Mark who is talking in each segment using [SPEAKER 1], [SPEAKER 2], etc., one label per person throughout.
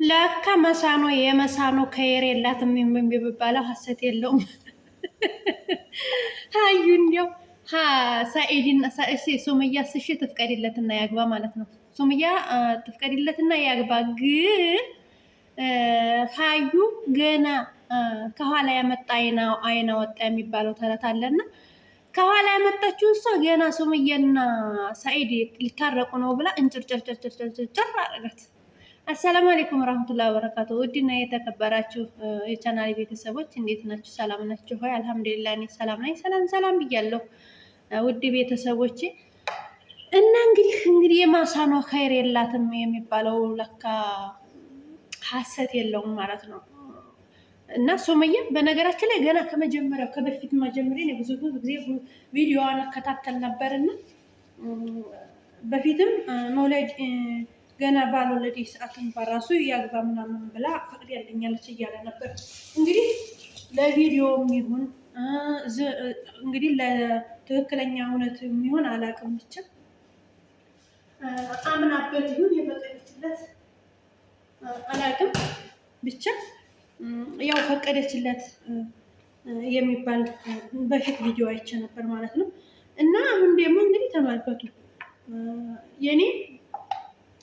[SPEAKER 1] ለካ መሳኖ የመሳኖ ከየር የላትም የሚባለው ሀሰት የለውም። ሀዩ እንዲያው ሳኢድና ሱመያ ስሽ ትፍቀድለትና ያግባ ማለት ነው። ሱመያ ትፍቀድለትና ያግባ። ግን ሀዩ ገና ከኋላ ያመጣ አይና ወጣ የሚባለው ተረት አለና ከኋላ ያመጣችው እሷ ገና ሱመያና ሳኢድ ሊታረቁ ነው ብላ እንጭርጭርጭርጭርጭር አረጋት። አሰላሙ አለይኩም ወራህመቱላሂ ወበረካቱ። ውድና የተከበራችሁ የቻናል ቤተሰቦች እንዴት ናችሁ? ሰላም ናችሁ ሆይ? አልሐምዱሊላህ እኔ ሰላም ነኝ። ሰላም ሰላም ብያለሁ ውድ ቤተሰቦቼ። እና እንግዲህ የማሳኗ ኸይር የላትም የሚባለው ለካ ሀሰት የለውም ማለት ነው። እና ሱመያ በነገራችን ላይ ገና ከመጀመሪያው ከበፊት መጀመሪያ ብዙ ጊዜ ቪዲዮዋን እከታተል ነበርና በፊትም መውለድ ገና ባልወለደ ሰዓት እንኳን ራሱ ያግባ ምናምን ብላ ፈቅድ ያለኛለች እያለ ነበር። እንግዲህ ለቪዲዮም ይሁን እንግዲህ ለትክክለኛ እውነት የሚሆን አላውቅም፣ ብቻ አምናበት ይሁን የፈቀደችለት አላውቅም፣ ብቻ ያው ፈቀደችለት የሚባል በፊት ቪዲዮ አይቼ ነበር ማለት ነው። እና አሁን ደግሞ እንግዲህ ተመልከቱ የኔ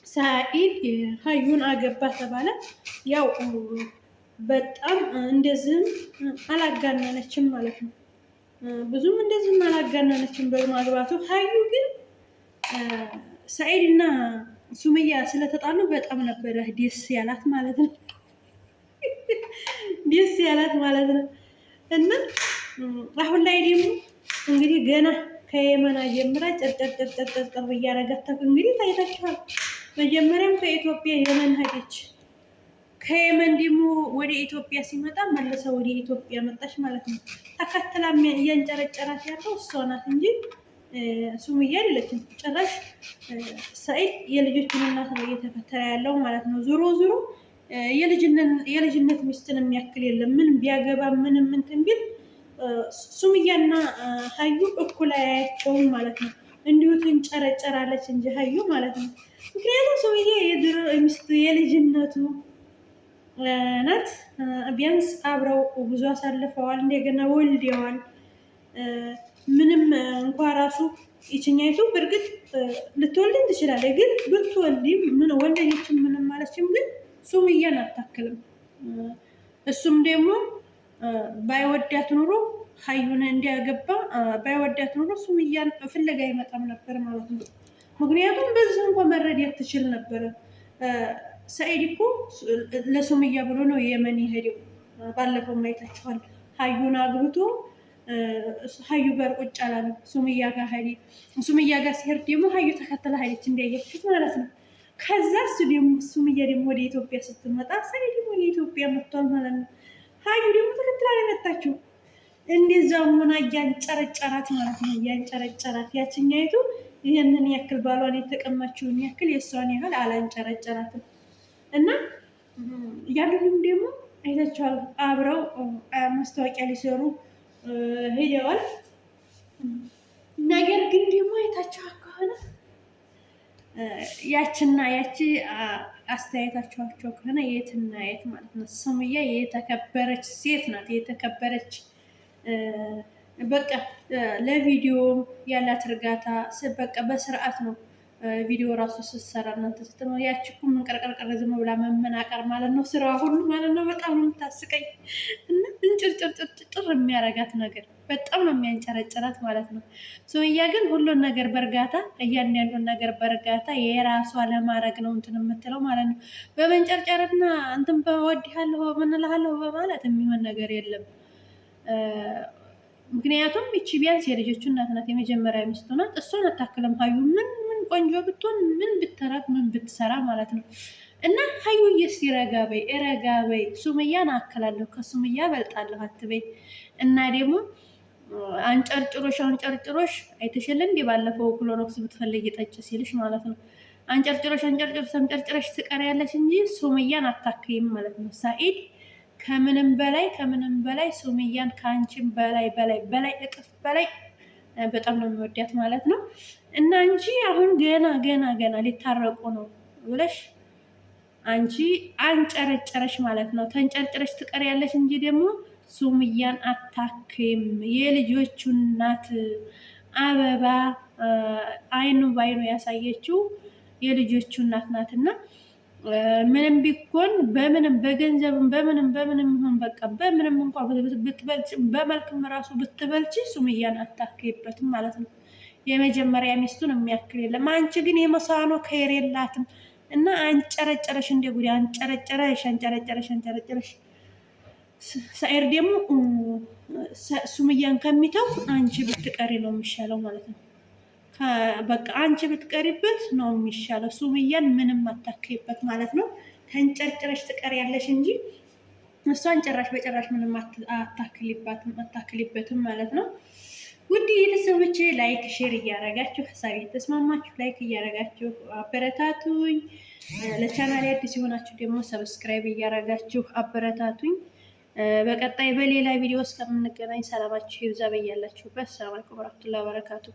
[SPEAKER 1] ሳኢድ ሀዩን አገባ ተባለ። ያው በጣም እንደዚህም አላጋነነችም ማለት ነው። ብዙም እንደዚህም አላጋነነችም በማግባቱ። ሀዩ ግን ሳኢድ እና ሱመያ ስለተጣሉ በጣም ነበረ ደስ ያላት ማለት ነው። ደስ ያላት ማለት ነው። እና አሁን ላይ ደግሞ እንግዲህ ገና ከየመና ጀምራ ጨርጨርጨርጨርጨር እያረጋት እንግዲህ ታይታችኋል። መጀመሪያም ከኢትዮጵያ የመን ሄደች። ከየመን ደግሞ ወደ ኢትዮጵያ ሲመጣ መልሰ ወደ ኢትዮጵያ መጣች ማለት ነው። ተከትላ እያንጨረጨራት ያለው እሷ ናት እንጂ ሱምያ አይደለችም። ጭራሽ ሰኢድ የልጆችን እናት ነው እየተከተለ ያለው ማለት ነው። ዞሮ ዞሮ የልጅነት ሚስትን የሚያክል የለም። ምን ቢያገባ ምንም እንትን ቢል ሱምያና ሀዩ እኩል አያያቸውም ማለት ነው። እንዲሁ ትንጨረጨራለች እንጂ ሀዩ ማለት ነው። ምክንያቱም ሰውዬ የድሮ ሚስቱ የልጅነቱ ናት። ቢያንስ አብረው ብዙ አሳልፈዋል። እንደገና ወልደዋል። ምንም እንኳ ራሱ ይችኛይቱ በእርግጥ ልትወልድም ትችላለች። ግን ብትወልድም ምን ወለደችም ምንም ማለችም ግን ሱምያን አታክልም። እሱም ደግሞ ባይወዳት ኑሮ ሀዩን እንዲያገባ ባይወዳት ኑሮ ሱምያን ፍለጋ አይመጣም ነበር ማለት ነው። ምክንያቱም በዚህ እንኳ መረዳት ትችል ነበረ። ሰኢድ እኮ ለሱምያ ብሎ ነው የመን የሄደው። ባለፈው ማየታችኋል። ሀዩን አግብቶ ሀዩ ጋር ቁጭ አላለም። ሱምያ ጋር ሄደ። ሱምያ ጋር ሲሄድ ደግሞ ሀዩ ተከተለ ሄደች፣ እንዲያያችሁት ማለት ነው። ከዛ እሱ ደግሞ ሱምያ ደግሞ ወደ ኢትዮጵያ ስትመጣ ሰኢድ ወደ ኢትዮጵያ መጥቷል ማለት ነው። ሀዩ ደግሞ ተከትላ ነው የመጣችው። እንደዛም ሆና እያንጨረጨራት ማለት ነው፣ እያንጨረጨራት ያችኛይቱ ይህንን ያክል ባሏን የተቀማችውን ያክል የእሷን ያህል አላንጨረጨራትም። እና ያንንም ደግሞ አይታችኋል። አብረው ማስታወቂያ ሊሰሩ ሄደዋል። ነገር ግን ደግሞ አይታችኋል ከሆነ ያችና ያቺ አስተያየታችኋቸው ከሆነ የትና የት ማለት ነው። ሱመያ የተከበረች ሴት ናት። የተከበረች በቃ ለቪዲዮም ያላት እርጋታ በቃ በስርዓት ነው። ቪዲዮ ራሱ ስትሰራ እናንተ ስትነው ያቺ እኮ መንቀርቀርቀር ዝም ብላ መመናቀር ማለት ነው ስራዋ ሁሉ ማለት ነው። በጣም ነው የምታስቀኝ እና እንጭርጭርጭርጭር የሚያረጋት ነገር በጣም ነው የሚያንጨረጭራት ማለት ነው። ሱመያ ግን ሁሉን ነገር በእርጋታ እያንዳንዱን ነገር በእርጋታ የራሷ ለማድረግ ነው እንትን የምትለው ማለት ነው። በመንጨርጨርና እንትን በወድሃለሁ ምንልሃለሁ በማለት የሚሆን ነገር የለም። ምክንያቱም ይቺ ቢያንስ የልጆቹ እናት ናት፣ የመጀመሪያ ሚስቱ ናት። እሷን አታክልም። ሀዩ ምን ምን ቆንጆ ብትሆን ምን ብትረግ ምን ብትሰራ ማለት ነው። እና ሀዩ እስቲ ረጋ በይ፣ ረጋ በይ። ሱምያን አክላለሁ ከሱምያ በልጣለሁ አትበይ። እና ደግሞ አንጨርጭሮሽ አንጨርጭሮሽ አይተሽል እንዴ? ባለፈው ክሎሮክስ ብትፈልጊ ጠጭ ሲልሽ ማለት ነው። አንጨርጭሮሽ አንጨርጭሮሽ አንጨርጭረሽ ትቀሪያለሽ እንጂ ሱምያን አታክይም ማለት ነው። ሳኢድ ከምንም በላይ ከምንም በላይ ሱምያን ከአንቺም በላይ በላይ በላይ እጥፍ በላይ በጣም ነው የሚወዳት ማለት ነው። እና እንጂ አሁን ገና ገና ገና ሊታረቁ ነው ብለሽ አንቺ አንጨረጨረሽ ማለት ነው። ተንጨርጨረሽ ትቀሪያለሽ እንጂ ደግሞ ሱምያን አታክም። የልጆቹ እናት አበባ አይኑ ባይኑ ያሳየችው የልጆቹ እናት ናትና ምንም ቢኮን በምንም በገንዘብም በምንም በምንም ይሁን በቃ በምንም እንኳ ብትበልጭ በመልክም ራሱ ብትበልጭ ሱምያን አታክይበትም ማለት ነው። የመጀመሪያ ሚስቱን የሚያክል የለም። አንቺ ግን የመሳኖ ከይር የላትም እና አንጨረጨረሽ፣ እንደ ጉድ አንጨረጨረሽ፣ አንጨረጨረሽ፣ አንጨረጨረሽ። ሰኢድ ደግሞ ሱምያን ከሚተው አንቺ ብትቀሪ ነው የሚሻለው ማለት ነው። በቃ አንቺ ብትቀሪበት ነው የሚሻለው። ሱምያን ምንም አታክይበት ማለት ነው። ተንጨርጭረሽ ትቀሪያለሽ እንጂ እሷን ጭራሽ በጭራሽ ምንም አታክሊበትም ማለት ነው። ውድ ቤተሰቦቼ like share እያረጋችሁ ሀሳብ የተስማማችሁ like እያረጋችሁ አበረታቱኝ። ለቻናሌ አዲስ የሆናችሁ ደግሞ subscribe እያረጋችሁ አበረታቱኝ። በቀጣይ በሌላ ቪዲዮ እስከምንገናኝ ሰላማችሁ ይብዛ በያላችሁበት። ሰላም አለይኩም ወራህመቱላሂ ወበረካቱ።